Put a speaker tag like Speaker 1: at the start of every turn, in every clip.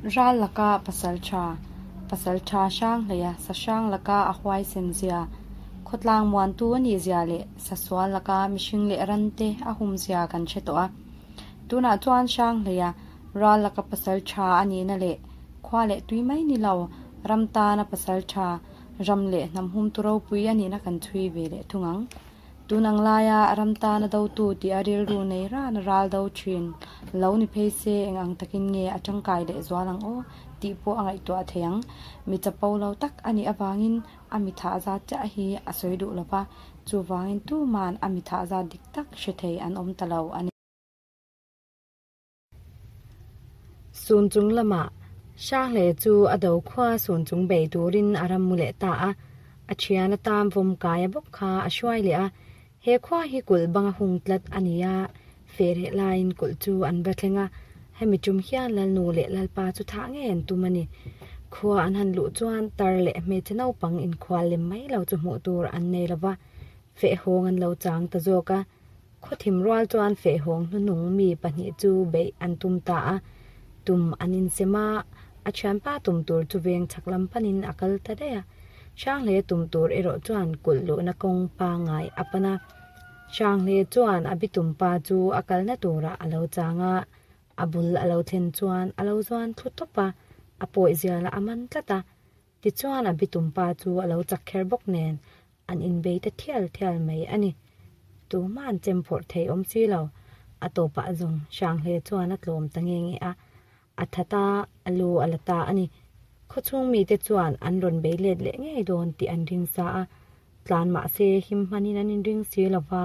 Speaker 1: Ral laka pasaltha, pasaltha hrang hleia sa hrang laka a huaisen zia, khawtlang muantu a nih zia leh sa sual laka mihring leh rante a hum zia kan hre tawh a. Tunah chuan hrang hleia ral laka pasaltha a nihna leh khua leh tui mai ni lo, ram tana pasaltha, ram leh hnam humtu ropui a nihna kan chhui ve leh thung ang. Tun ang laia ram tana dotu tih a rilru nei ran a ral do thin lo ni phei se eng ang takin nge a tangkai leh zual ang aw tih pawh a ngaihtuah thei ang. Mi chapo lo tak a nih avangin a mi thah zat chiah hi a sawi duh lo va, chuvangin tuman a mi thah zat dik tak hre thei an awm ta lo a ni. Sun chung lamah Hrangle chu a do khua sun chung bei turin a ram mu leh ta a, a thian atan vawm kai a bawk kha a hruai leh a. He khua hi kulh bang a hung tlat a ni a, feh reh laiin kulh chu an va thleng a, hemi tum hian Lalnu leh Lalpa chu thah ngei an tum a ni. Khua an han luh chuan tar leh hmeichhe naupang inkhual lem mai lo chu hmuh tur an nei lo va, feh hawng an lo chang ta zawk a. Khawthim rual chuan fehhawng hnuhnung mi pahnih chu beih an tum ta a, tum an insem a, a thianpa tum tur chu veng chhak lam panin a kal ta daih a. Hrangle tum tur erawh chuan kulh luhna kawng pangngai a pan a. Hrangle chuan a bitumpa chu a kalna turah a lo chang a, a bul a lo thlen chuan a lo zuan thlu tawp a, a pawi zialah a man tlat a. Tichuan a bitumpa chu a lo chak kher bawk nen an inbei ta thial thial mai a ni. Tumah an chem phawrh thei awm si lo. A tawpah zawng Hrangle chuan a tlawm ta nge nge a, a that a, a lu a la ta a ni. Khawchhung mite chuan an rawn bei let leh ngei dawn tih an ring sa a, tlan mahse him hmanin an inring si lo va,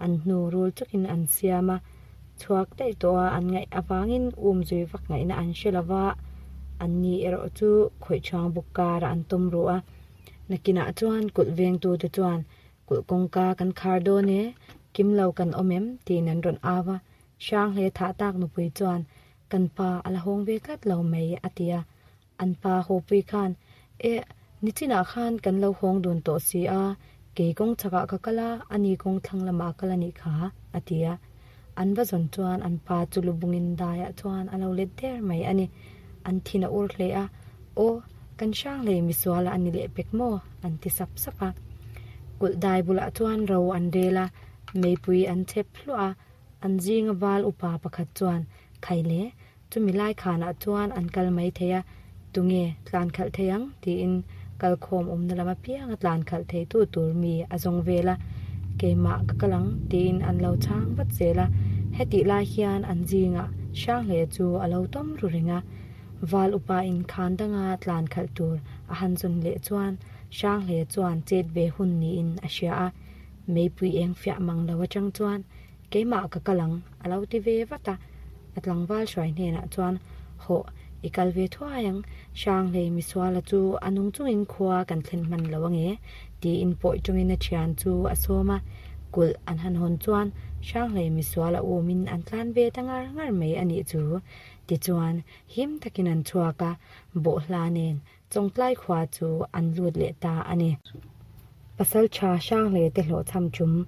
Speaker 1: an hnu rul chukin an siam a, chhuak daih tawh a an ngaih avangin umzui vak ngaihna an hre lo va, an ni erawh chu khawihchhuang buk karah an tawm ru a. Nakinah chuan kulh vengtute chuan, Kulh kawngka kan khar dawn e, kim lo kan awm em? tiin an rawn au a. Hrangle thah tak nupui chuan, Kan pa a la hawng ve tlat lo mai, a ti a. An pa hawpui khan, Eh, nichinah khan kan lo hawng dun tawh si a, kei kawng chhakah ka kal a, ani kawng thlang lamah a kal a nih kha, a ti a. An va zawn chuan an pa chu lubungin daiah chuan a lo let der mai a ni. An thin a ur hle a, Aw, kan Hranglei misuala a ni leh pek maw? an ti sap sap a. Kulh dai bulah chuan ro an rel a, meipui an chep hluah a, an zinga val upa pakhat chuan, Khai le, chumi lai khanah chuan an kal mai thei a, tunge tlan khalh thei ang? tiin kalkhawm awmna lam apianga tlan khalh thei tu tur mi a zawng vel a, keimah ka kal ang tiin an lo chhang vat zel a, hetih lai hian an zingah Hrangle chu a lo tawm ru reng a, Val upa in khan danga tlan khalh tur a han zawn leh chuan Hrangle chuan chet ve hun niin a hria a, meipui eng fiah mang lo atang chuan Keimah ka kal ang, a lo ti ve vat a. A tlangval hruai hnenah chuan, Hawh, i kal ve thuai ang, Hranglei misuala chu a nung chungin khua kan thlen hman lo ange, tiin pawi tawngin a thian chu a sawm a. Kulh an han hawn chuan Hranglei misuala umin an tlan ve ta ngar ngar mai a nih chu. Tichuan, him takin an chhuak a, bawhhla nen Chawngtlai khua chu an lut leh ta a ni. Pasaltha Hrangle te hlawhchham tum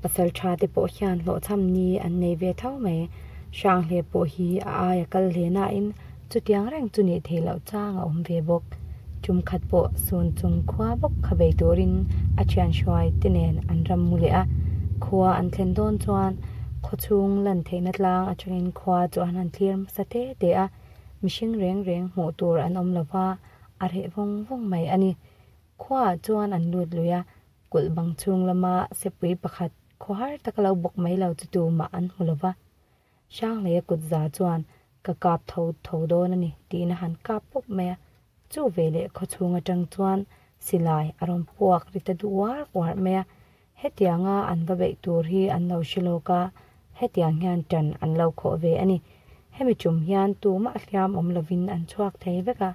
Speaker 1: Pasaltha te pawh hian hlawhchham ni an nei ve tho mai. Hrangle pawh hi a aia kal hle nain chutiang reng chu nih theih loh chang a awm ve bawk. Tum khat pawh sun chung khua bawk kha bei turin a thian hruai te nen an ram mu leh a. Khua an thlen dawn chuan khawchhung lan theihna tlang atangin khua chu an han thlir hmasa te te a. Mihring reng reng hmuh tur an awm lo va, a reh vawng vawng mai a ni. Khuaah chuan an lut lui a, kulh bang chhung lama sepui pakhat khawhar taka lo bawk mai lo chu tumah an hmu lo va. Hranghleia kut za chuan ka kap tho tho dawn a ni tiin a han kap pawp mai a. Chu veleh khawchhung atang chuan silai a rawn puak ri ta duh uar uar mai a. Hetianga an va beih tur hi an lo hre lawk a, hetiang hian tan an lo khawh ve a ni. Hemi tum hian tumah hliam awm lovin an chhuak thei vek a,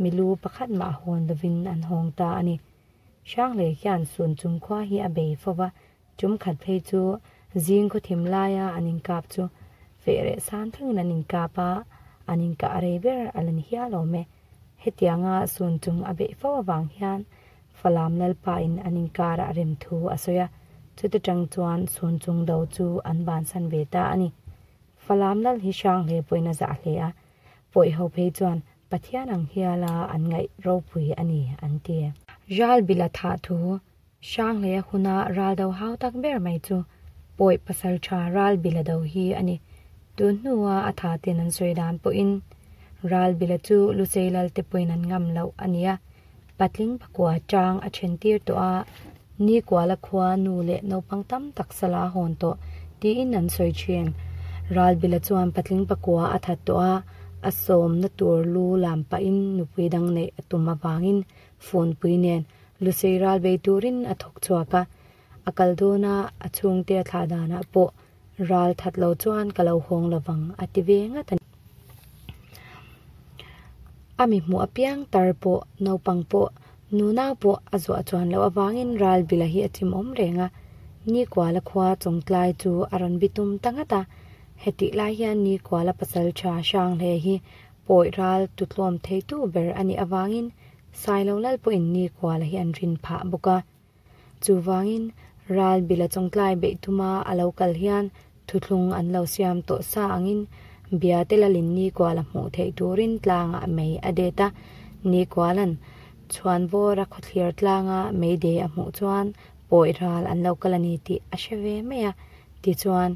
Speaker 1: milu pakhat mah hawn lovin an hawng ta a ni. Hranglei hian sun chung khua hi a bei fo va, tum khat phei chu zing khawthim laia an inkap chu feh reh san thlengin an inkap a, an inkah rei ber a la ni hial awm e. Hetianga sun chung a beih fo avang hian Falam Lalpain an inkarah rem thu a sawi a, chuti tang chuan chhun chung do chu an bansan ve ta a ni. Falam Lal hi hrang hle pawhin a zah hle a. Pawih ho phei chuan Pathian ang hiala an ngaih ropui a ni an ti. Ralbila thah thu Hranghleia huna ral do hau tak ber mai chu Pawih pasaltha Ralbila do hi a ni. Tun hnua a tha ten an sawi dan pawhin Ralbila chu Lusei Lalte pawhin an ngam loh a ni a, patling pakua chang a then tir tawh a, Nikuala khua nu leh naupang tam tak sala a hawn tawh tiin an sawi thin. Ralbila chuan patling pakua a that tawh a, a sawmna tur lu lam pahin nupui dang neih a tum avangin Funpui nen Lusei ral bei turin a thawk chhuak a, a kal dawna a chhungte a thlah danah pawh ral that lo chuan ka lo hawng lovang a ti ve ngat a ni. A mi hmuh apiang tar pawh naupang pawh nunau pawh a zuah chuan loh avangin ral bila hi a chim awm reng a, Nikuala khua chawngtlai chu a rawn bitum ta ngat a, hetih lai hian Nikuala pasaltha Hranghle hi Pawi ral tutlawm theitu ber a nih avangin Sailo lal pawhin Nikuala hi an rin phah bawk a. Chuvangin ral bila chawngtlai beih tuma a lo kal hian thuthlung an lo siam tawh sa angin Biate lalin Nikuala hmuh theih turin tlangah mei a det a. Nikuala'n Chhuanvawra khawthlir tlanga mei de a hmuh chuan pawi ral an lo kal a ni tih a hre ve mai a. Tichuan,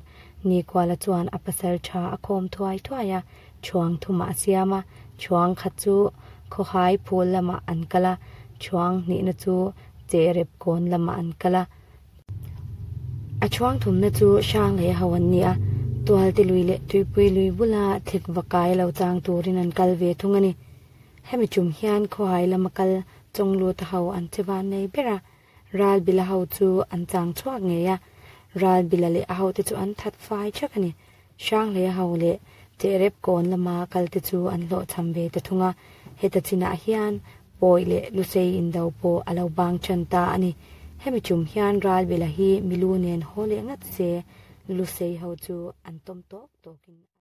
Speaker 1: Nikuala chuan a pasal tha a khawm thuai thuai a. Chhuang thumah a siam a, chhuang khat chu khawhai phul lamah an kal a, chhuang hnihna chu chehrep kawn lamah an kal a. A chhuang thumna chu Hrangleh ho an ni a, Tualte lui leh Tuipui lui bula thlik va kai lo chang turin an kal ve thung a ni. Hemi tum hian khawhai lama kal Chawngluta ho an che van nei ber a, Ralbila ho chu an chang chhuak ngei a, Ralbila leh a hote chu an that fai thak a ni. Hranghleia ho leh Chehrep kawn lama kalte chu an hlawhchham ve ta thung a, heta chinah hian Pawi leh Lusei indo pawh a lo bang tan ta a ni. Hemi tum hian Ralbila hi milu nen haw leh ngat se Lusei ho chu an tawm tawk tawkin.